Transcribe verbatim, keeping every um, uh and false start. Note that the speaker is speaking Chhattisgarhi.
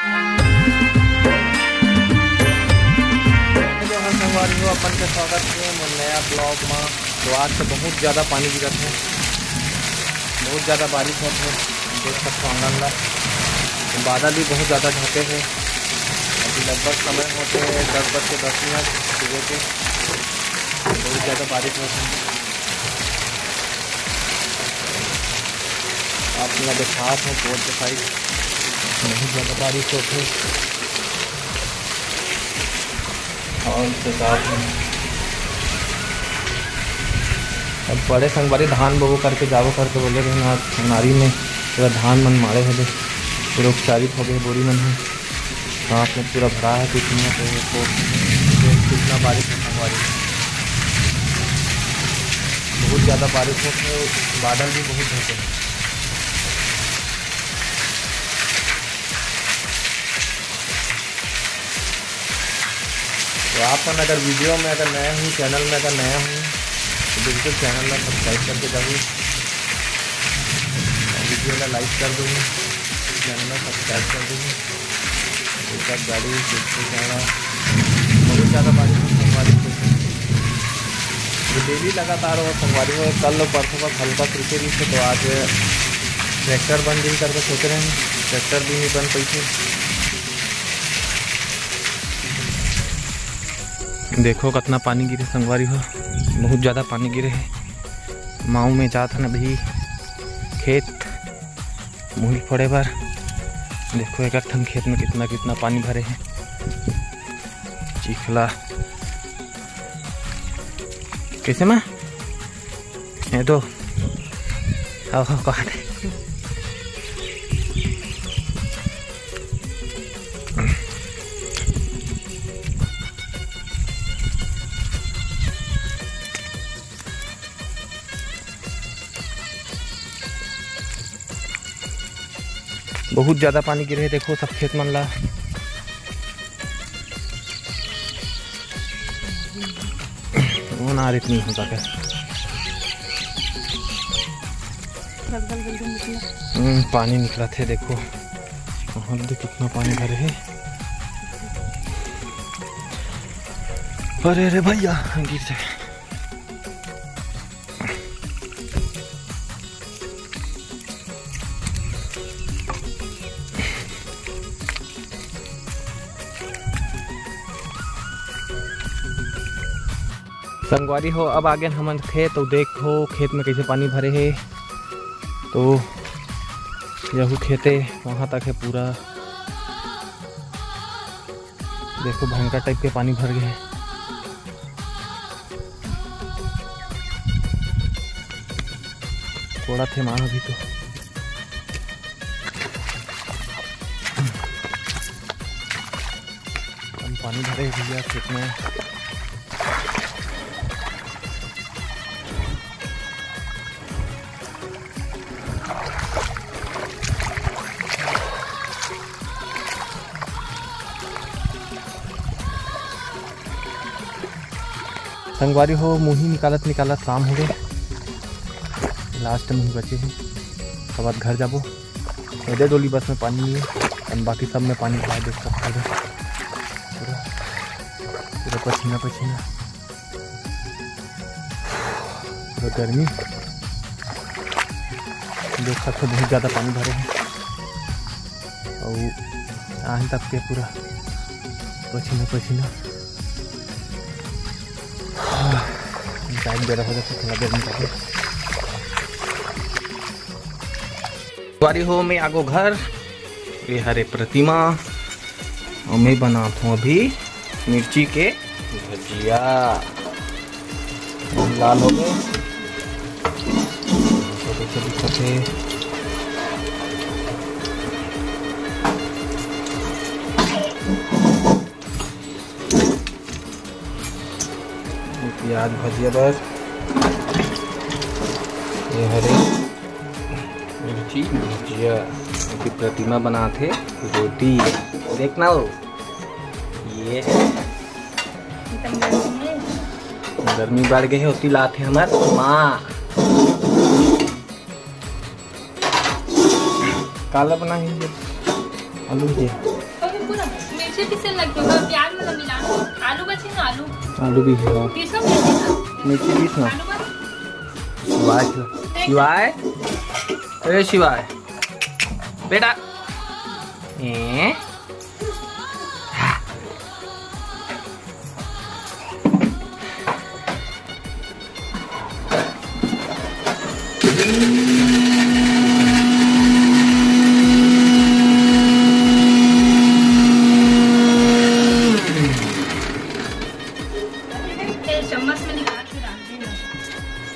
हेलो, हम संगवारी हो, अपन के स्वागत हे मोर नया ब्लॉग मा। तो आज तो बहुत ज़्यादा पानी गिरत हे, बहुत ज़्यादा बारिश होत हे। देख सकते हो आंगन ला, बादल भी बहुत ज़्यादा ढके हे। अभी लगभग समय होते दस बज के दस मिनट सुबह के। बहुत ज़्यादा बारिश होत हे। आप पूरा दिखात हो रोड के साइड, बहुत ज़्यादा बारिश होत हे। और उसके साथ में अब बड़े संगवारी धान बोबो करके जाबो करके बोले रहे ना, नारी में पूरा धान मन मारे हे, पूरा उपचारित हो गए बोरी मन हे। हाथ में पूरा भरा है कुछ नहीं, तो ये तो कितना बारिश है, संगवारी। बहुत ज़्यादा बारिश होत हे, बादल भी बहुत होत हे। तो आप मन अगर वीडियो में अगर नया हूँ, चैनल में अगर नया हूँ, तो बिल्कुल चैनल में सब्सक्राइब करके जाओ, वीडियो ला लाइक कर दो, चैनल में सब्सक्राइब कर दो। एक बार गाड़ी देखते जाना, बहुत ज़्यादा बारिश होत हे, संगवारी हो। तो डेली लगातार हो, संगवारी हो। कल परसों का हल्का रुके रही थे, तो आज ट्रैक्टर बंद नहीं करके सोच रहे हैं, ट्रैक्टर भी नहीं बन पाई थी। देखो कितना पानी गिरे संगवारी हो, बहुत ज़्यादा पानी गिरे हे। माऊ में जात हन अभी खेत मुही फोड़े बर। देखो एक एक ठन खेत में कितना कितना पानी भरे हे। चिखला कैसे माँ? ये तो आओ, आओ, कहाँ है? बहुत ज़्यादा पानी गिरे हे, देखो सब खेत मन ला। वो ना रे, इतनी हो सके। गल गल गल गल निकला। हम्म, पानी निकला थे, देखो वहाँ दे कितना पानी भरे हे। अरे रे भैया, गिर जाए। संगवारी हो, अब आगे हमन खेत, अउ देखो खेत में कैसे पानी भरे हे। तो यहू खेते वहाँ तक है पूरा। देखो भयंकर टाइप के पानी भर गए हे। कोड़ा थे माँ अभी तो। कम पानी भरे हे भैया खेत में। संगवारी हो, मुही निकालत निकालत शाम हो गए। लास्ट में ही बचे हे, अब घर जाबो। एदे डोली बस में पानी नहीं है, अउ बाकी सब में पानी भरा, देख सकते हो। पूरा, पूरा पसीना पसीना, पूरा गर्मी। देख सकते हो, बहुत ज़्यादा पानी भरे हे। अउ आन तक के पूरा पसीना पसीना। टाइम दे रहा होगा, थोड़ा देर में जाके। संगवारी हो, मैं आगो घर, ये हरे प्रतिमा, अउ मैं बनात हूँ अभी मिर्ची के भजिया। लाल हो गए, छोटे छोटे छोटे। प्याज भजिया बर, ये हरे मिर्ची भजिया की प्रतिमा बनात हे। रोटी देखना हो, ये एकदम गर्मी है। गर्मी बढ़ गई होती, लात हे हमार माँ। काला बना है ये आलू के। पूरा मिर्ची पीसे लग गया, प्याज में मिला। आलू बचे ना, आलू। आलू भी है। पीसो मिर्ची ना। मिर्ची पीस ना। आलू बस। शिवाय, शिवाय, ए शिवाय, बेटा, ए,